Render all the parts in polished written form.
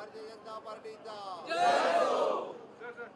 भारतीय जनता पार्टीचा सर.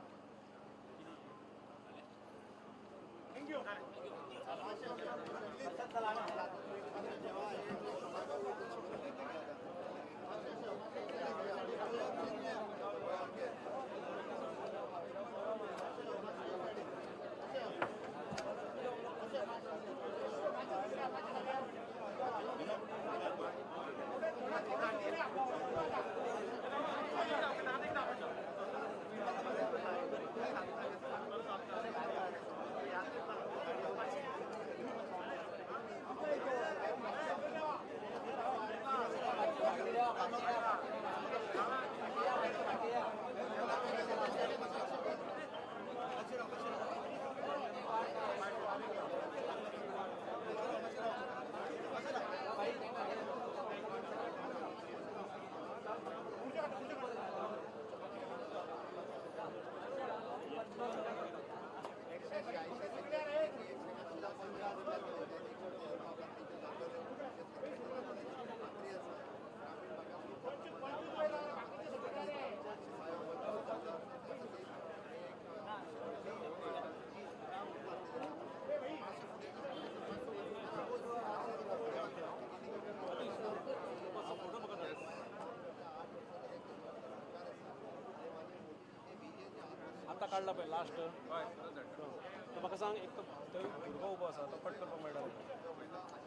आतां काडला पळय लास्ट तो म्हाका सांग एक तो थंय भुरगो उबो आसा तो कट करपाक मेळटा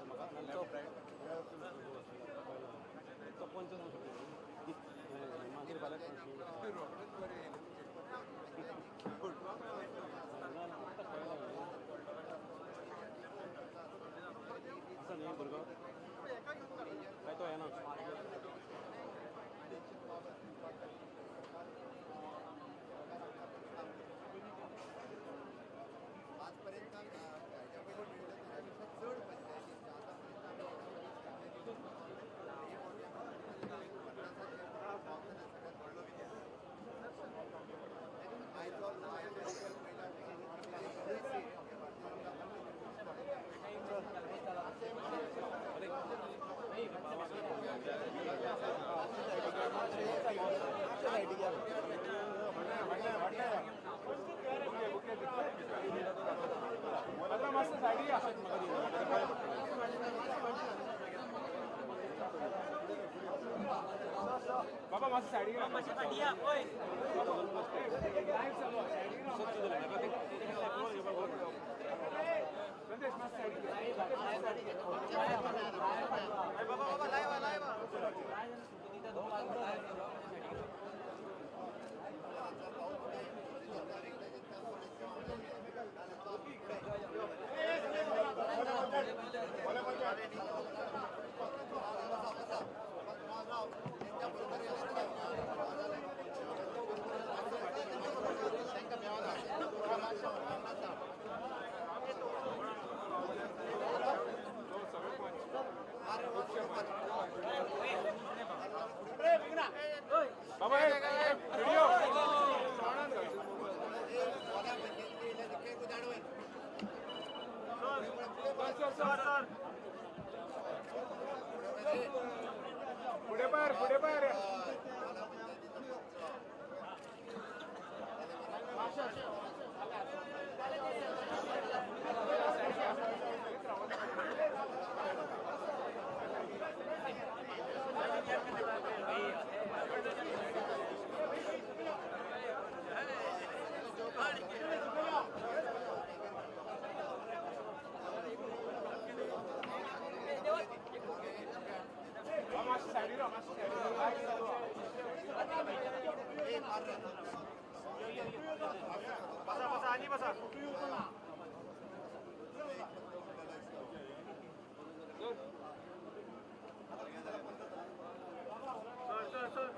म्हाका तो पंच जावंक शकता मागीर फाल्यां आसा न्ही भुरगो काय तो येना. आजपर्यंत ह्याच्या पयलीं मेळिल्ले त्याच्यापेक्षा चड पंचायतींचे आतापर्यंत आमी 120 पंचायती सगळ्यात व्हडलो विजय. आयचो आयचो महिला भारतीय जनता आता मस्त सायडी या. बाबा मस्त सायडी या. लाईव्ह चालू आहे. सायडी संदेश मस्त सायडी. बाबा बाबा लाईव्ह लाईव्ह. बाबा व्हिडिओ. Sir sir पुढे बाहेर पुढे बाहेर. बसा बसा आणि बसा. Sir sir.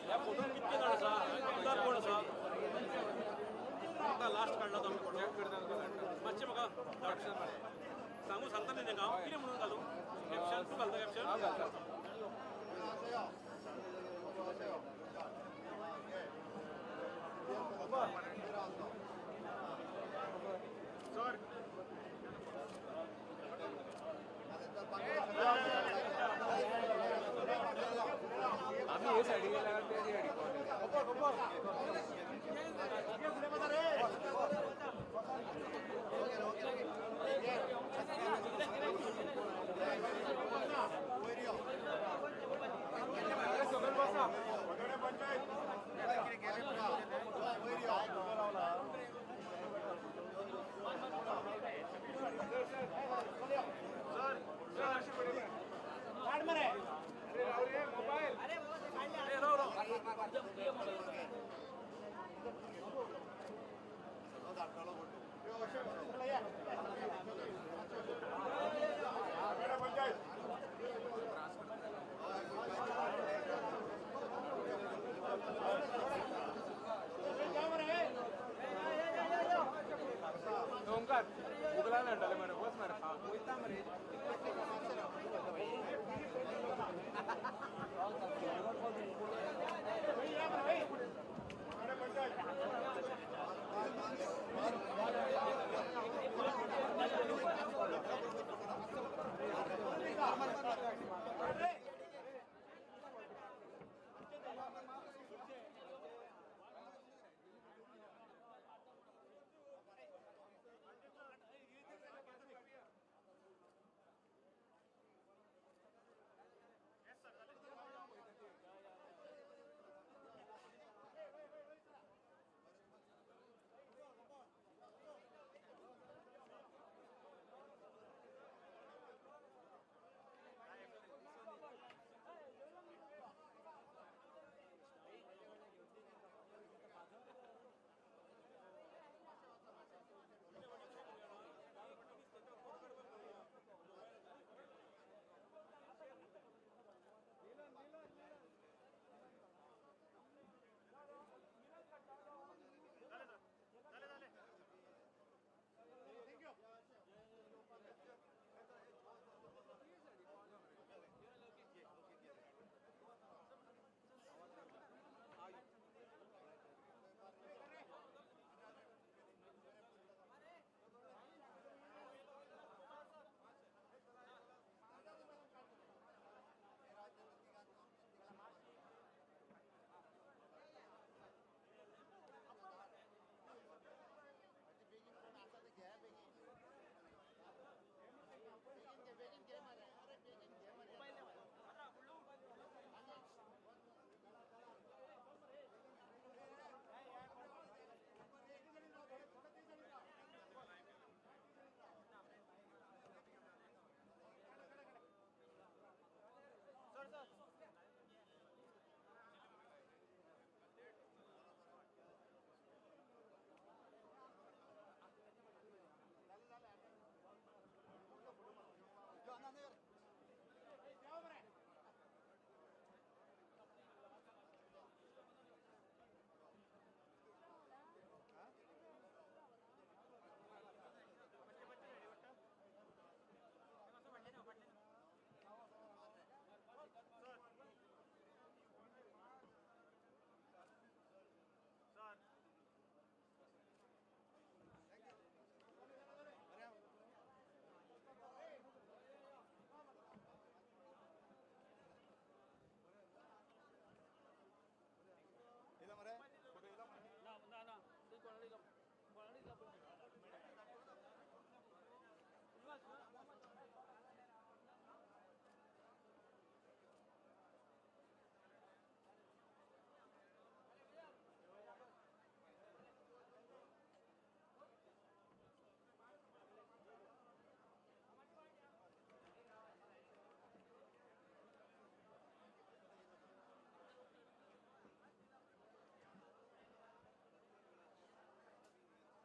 ह्या फोटोन कितके जाण आसा आमदार कोण आसा आतां लास्ट काडला तो आमी फोटो मातशें म्हाका सांगू सांगता न्ही तांकां हांव कितें म्हणून घालूं कॅप्शन तूं घालता कॅप्शन. सर.